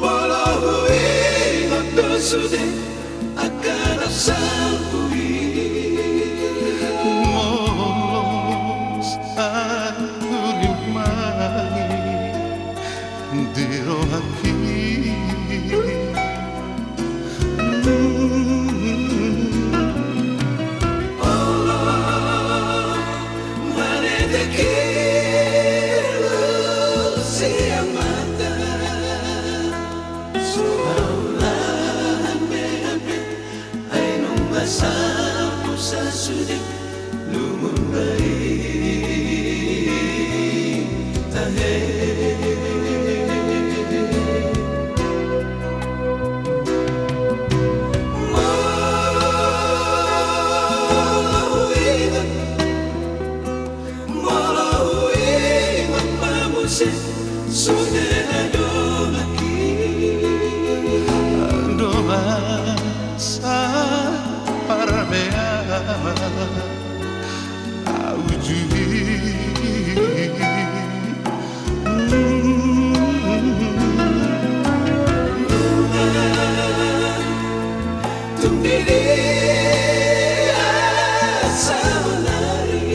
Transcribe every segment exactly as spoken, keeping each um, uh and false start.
Molo huingot do sude angka na salpu i. Molo sahurimangi di rohangki. Olo, maneteki sian mata. So haulahan be hape, ai nunga salpu sasude lungun baen tahe. Molo huingot, molo huingot ma muse sude na donganki. Dongan saparbea ma au jui. Tung di dia saonari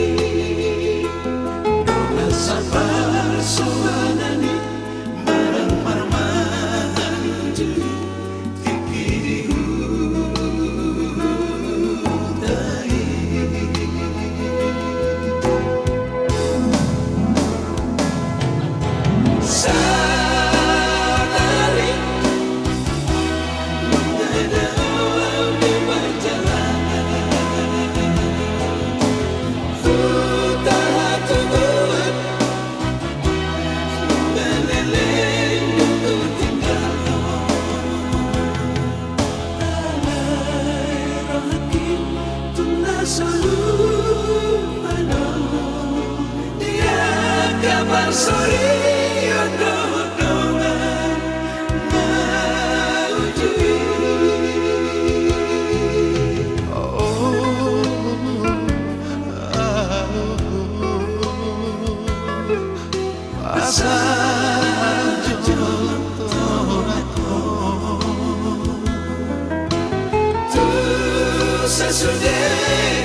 dongan saparsoanan i, marang marmata nujui tingki di huta i. Sadari mangada au di parjalanan, huta hatubuan nunga leleng do hutinggalhon. Alai rohangki tung na so lupa do di angka parsorion dohot dongan na ujui. Asa jolo torang ho tu sasude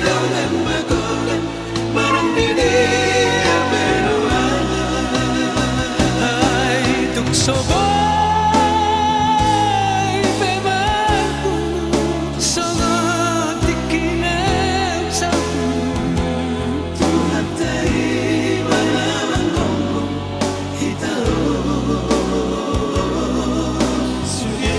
dongan magodang, manang di dia pe nuaeng. Ai tung so boi pe mangku songon tingki na saut. Tuhanta i ma na manggomgom hita ro sude.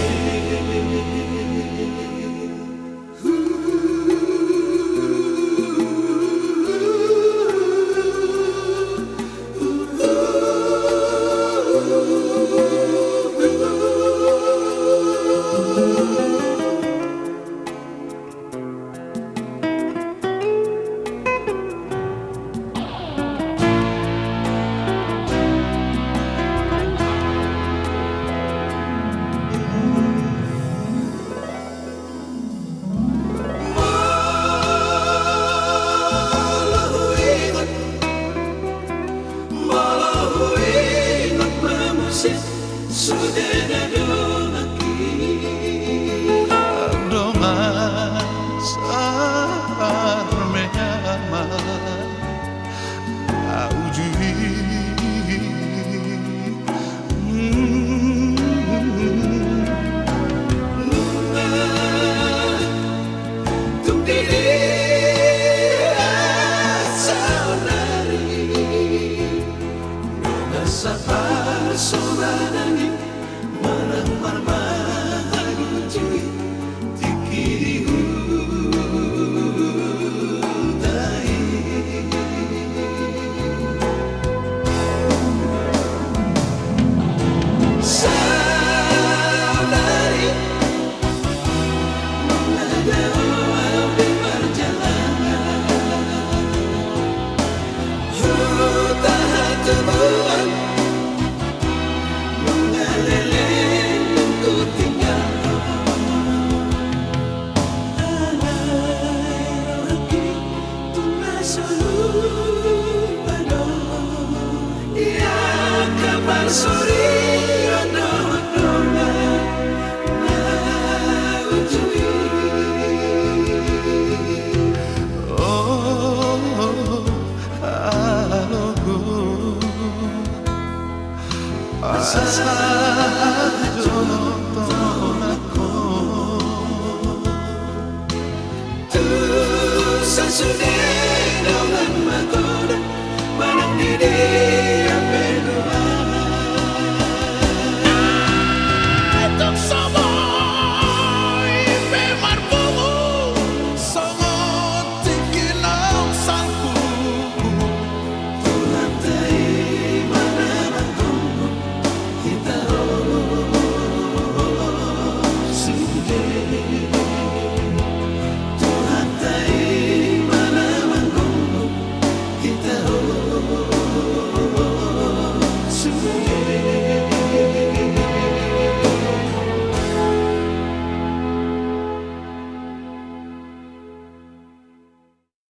Sude